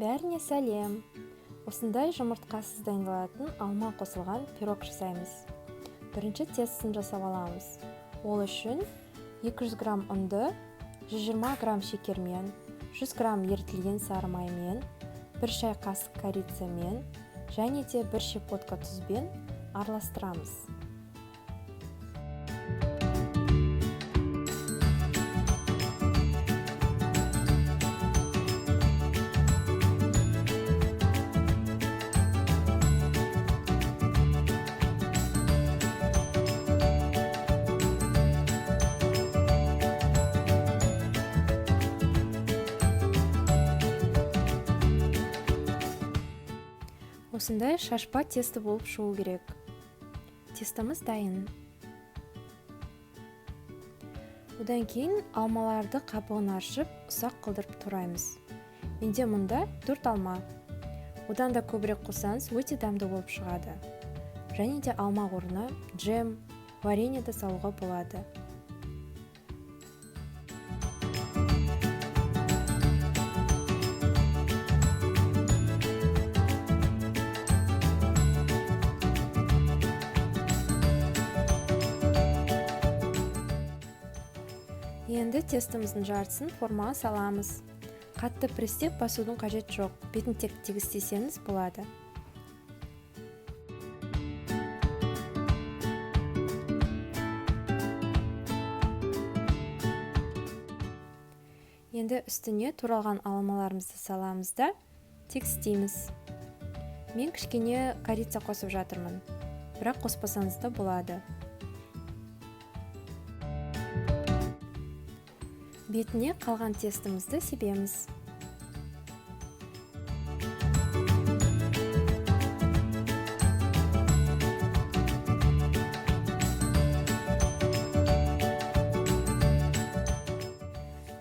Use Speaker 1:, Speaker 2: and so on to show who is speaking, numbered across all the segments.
Speaker 1: Бәріне сәлем. Осындай жұмыртқасыз дайындалатын алма қосылған пирог жасаймыз. Бірінші тестосын жасап аламыз. Ол үшін 200 грамм ұнды, 120 грамм шекермен, 100 грамм ерітілген сары маймен, 1 шай қасық корицамен және де 1 щепотка тұзбен араластырамыз. Осындай шашпа тесто болып шығу керек. Тестомыз дайын. Одан кейін алмаларды қабығын аршып, ұсақ қылдырып тураймыз. Менде мұнда 4 алма. Одан да көбірек қосаңыз, өте дәмді болып шығады. Және де алма орнына джем, варенье де салуға болады. Енді тестомыздың жартысын формаға саламыз. Қатты пресстеп басудың қажеті жоқ. Бетін тек тегістесеңіз болады. Енді үстіне туралған алмаларымызды саламыз да тегістейміз. Мен кішкене корица қосып жатырмын, бірақ қоспасаңыз да болады. Бетіне қалған тестімізді себеміз.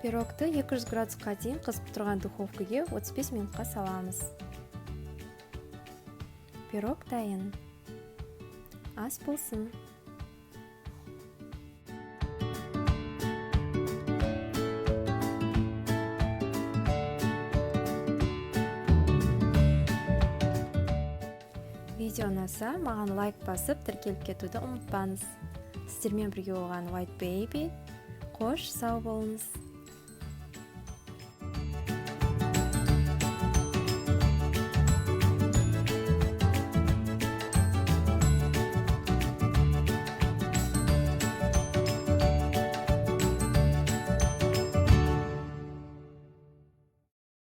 Speaker 1: Пирогты 200 градусқа дейін қызып тұрған духовкаге 35 минутқа саламыз. Пирог дайын. Ас болсын. Видео ұнаса, маған лайк басып, тіркеліп кетуді ұмытпаңыз. Сіздермен бірге болған White Baby. Қош, сау болыңыз.